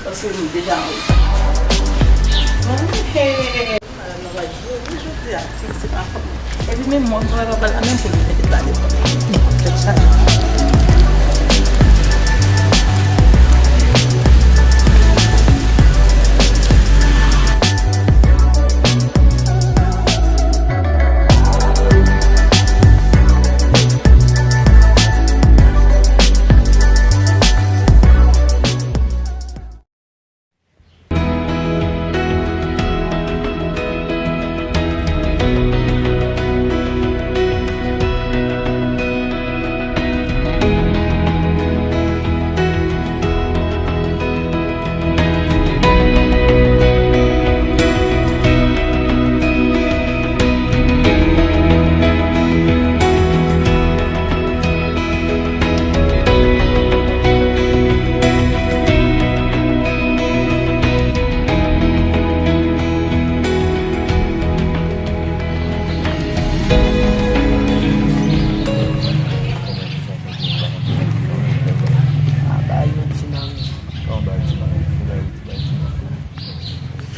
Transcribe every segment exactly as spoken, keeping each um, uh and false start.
Paske nou deja anreta. Madanm nan va jwe wi jodi a. Se pa fòt mwen. Epi menm mwen, mwen pa la menm pou li mete la devan.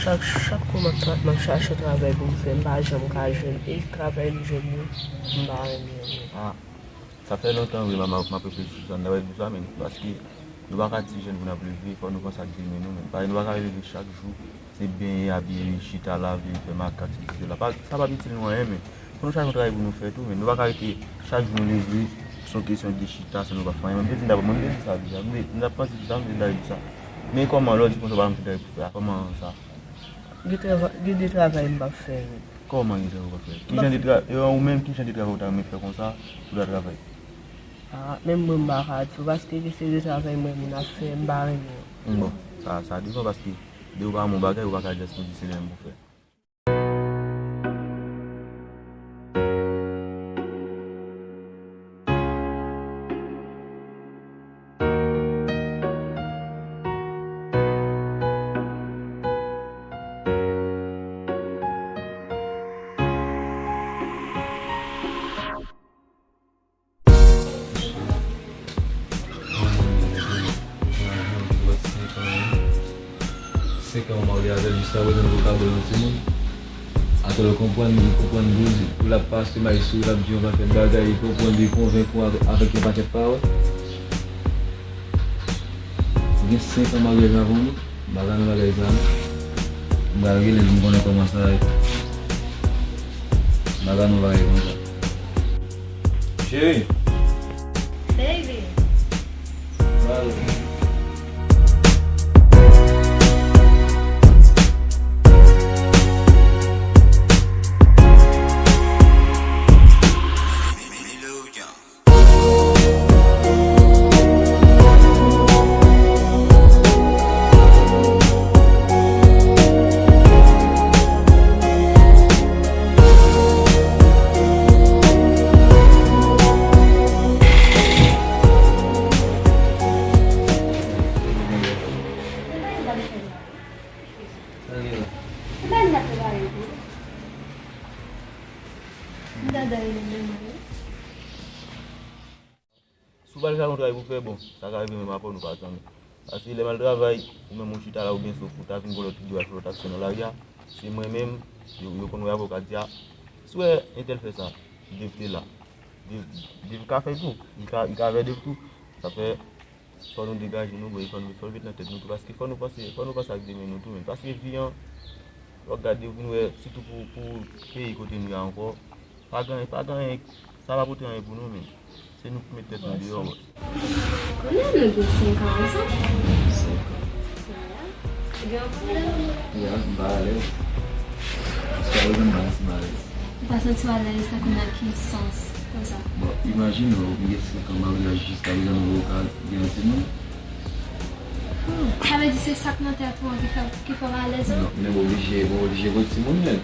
Chak, chak kou m ap tra-, m ap chache travay pou m fè, m pa janm ka jwenn. E travay m jwenn yo, m pa renmen yo. Ah, sa fè lontan wi m ap, m ap reflechi sou sa, m ta pral di w sa, men paske nou pa ka di jèn pou n ap leve, fò nou panse ak demen nou menm. Paske nou pa ka leve chak jou, se benyen, abiye, chita, lave, fè makak, sesi, sela. Pa, sa p ap itil nou anyen, men fò nou chache yon travay pou nou fè tou, men nou pa ka rete chak jou nou leve, se yon kesyon de chita, se nou pa fè anyen. Mwen te di m ta, mwen te di sa deja, mwen te, m t ap panse sou sa, mwen te di sa. Men kòman lè w di konsa w pa janm fè travay pou fè a, kòman sa? Gen trava-, gen de travay m p ap fè menm. Kòman gen travay w p ap fè? Ki jan de tra-, e ou menm, ki jan de travay ou ta renmen fè konsa, ou ta travay? Ah, menm mwen m pa ka di w, paske gen seri de travay m wè moun ap fè, m pa renmen yo. Bon, sa, sa depann, paske de ou pa renmen yon bagay, ou pa ka just di se li menm pou fè. Senk an ou marye avè l, jiskaprezan nou poko ka ba l yon timoun. Atò l konprann, li konprann pou, pou l ap pase may sou, l ap di yon pakèt bagay, li konprann, li konvenk ou avè-, avèk yon pakèt pawòl. Ou gen senk an maryaj avè w, non? M pa ka nan bagay sa, non. M pral rele l pou m konnen kòman sa ye. M pa ka nan bagay konsa. Cheri. Baby. M pral. Si w pa al chache yon travay pou fè, bon, sa ka rive menm apre w nou pa zanmi. Paske lè m al travay, ou menm ou chita la, ou byen sof, ou ta vin gon lòt figi w al fè lòt aksyon nan lari a, se mwen menm, yo, yo konn wè avè w ka di a, si w wè entèl fè sa, Dave te la. Dave, Dave ka fè tou, li ka, li ka avè Dave tou. Sa fè, fò nou degaje nou, bro, fò nou, fò nou met nan tèt nou tou, paske fò nou panse, fò nou panse ak demen nou tou, men paske vi an, w ap gade, ou vin wè, sitou pou, pou peyi kote nou ye a ankò, pa gen, pa gen, sa pa pote anyen pou nou, men se nou ki met tèt nou deyò, bro. Konnen nou gen senk an ansanm. Senk an. Ou gen yon pwoblèm? Ya, m pa alèz. Jiskaprezan m pa santi m alèz. Ou pa santi w alèz, sa konn nan ki sans konsa? Bon, imajine w, ou gen senk an maryaj, jiskaprezan nou poko ka gen yon timoun. Hmm, sa vle di se sa k nan tèt ou an ki fè, ki fè w alèz an? Non, men m oblije, m oblije gen timoun, men.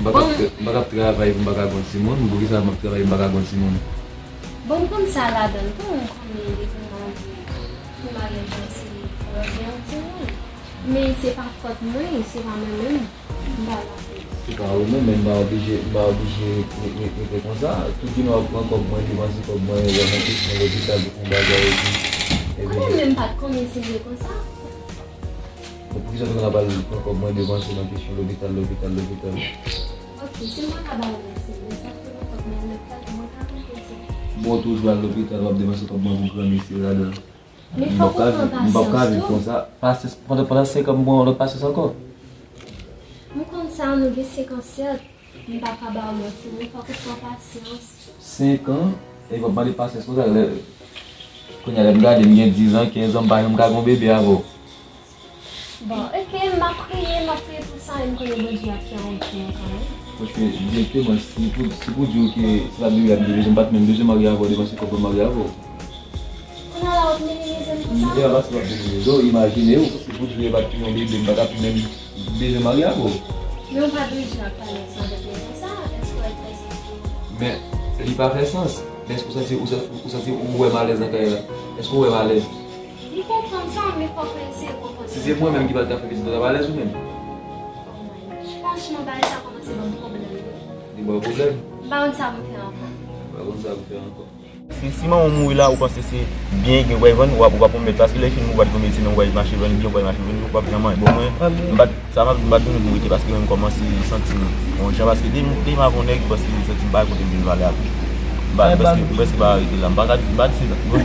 M pa ka ap tra-, m pa ka ap travay pou m pa ka gon timoun. Poukisa m ap travay pou m pa ka gon timoun? Bon, m konn sa ladan l tou, m konnen depi w marye, pou maryaj la se fò w gen yon timoun. Men se pa fòt mwen, se pa mwen menm, m pa la pou. Se pa ou menm, men m pa oblije, m pa oblije re-, re-, rete konsa. Tou ki nou ap pran kòb mwen, depanse kòb mwen, wè mwen kesyon lopital, pou fè yon bagay epi. Mwen menm pa t konnen si m te konsa. Bon, poukisa w te konn ap al pran kòb mwen depanse nan kesyon lopital, lopital, lopital? Ok, si m pa ka ba w mèsi, men sa k fè mwen fòk mwen al lopital pou mwen ka konn kesyon. Bon, toujou al lopital, w ap depanse kòb mwen pou granmesi ladan. Men fòk ou pran pasyans tou. M p ap ka viv konsa. Pasyans, pandan, pandan senk an, m pran yon lòt pasyans ankò. M konn sa, nou gen senk an sèt. M pa ka ba w manti, men fòk ou pran pasyans. Senk an, e w ap mande pasyans konsa, lè, kounye a lè m gade, m gen diz an, kenz an, m pa janm ka gen yon bebe avè w. Bon, ok, m ap priye, m ap priye pou sa, e m konnen Bondye ap fè yon byen kanmenm. Paske, direkteman, si pou, si pou di w ke se pa bebe ap gen bezwen, m pa t menm bezwen marye avè w, depanse kòb mwen marye avè w. Kounye a la, w ap minimize m konsa? M te pa paske w ap minimize w, imajine w, si pou di w e pa t yon bebe, m pa t ap menm bezwen marye avè w. Men w pa bezwen ap pale ansanm avèk mwen konsa, èske w wè l fè sans pou ou? Men, li pa fè sans. Men èske w santi, ou sa-, ou santi ou wè m alèz nan kay la? Èske w wè m alèz? M konprann sa, men fòk mwen eseye konprann. Si se mwen menm ki pa t ka fè pitit, ou t ap alèz ou menm? Oh my God. Franchman, bagay sa kòmanse ban m pwoblèm, wi. Li ba w pwoblèm? M pa konn sa pou m fè ankò. Ou pa konn sa pou fè ankò. Si, si manman w mouri la, ou panse se byen gen w pral vann, ou ap, ou ap pran mèt, paske lè l fin mouri, ou pral gen medsen nan, ou pral mache vann byen, ou pral mache vann, ou p ap janm anyen. Bon, mwen, m pa t, sa m ap, m pa t vin pou rete, paske mwen, m kòmanse santi m yon jan, paske depi, depi m avè yon nèg, m panse m santi m pa gen kote m vin pale avè l. M pa, m prèske, m prèske pa rete la, m pa ka, m pa di se bon.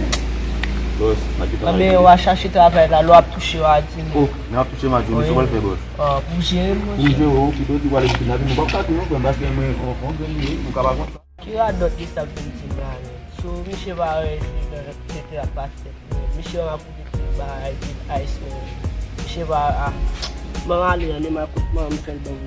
Bòs, m ap kite travay. Anben, w a chache travay la, lè w ap touche, w a di m. Oh, lè m ap touche, m a di w, men sa w pral fè, bòs? Ah, pou jere m, monchè. Pou jere w, pito di w ale vin la, pi nou p ap ka touye, frè m, paske mwen, on, on grenn li ye, nou ka pa konn sa. Ki radòt li sa ap vin di m la menm? So, misye pa wè se nan tete ap pase tèt li menm. Misye wè m ap woule pil bagay, pil ice menm. Misye pa, ah. Ban m ale an, demen kout mwen, m fè l ban m.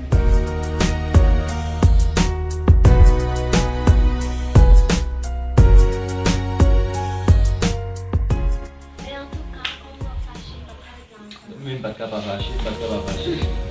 Men antouka, kòm w ap fache, m p ap ka rete la ankò. Men m pa t ka pa fache, m pa t ka pa fache.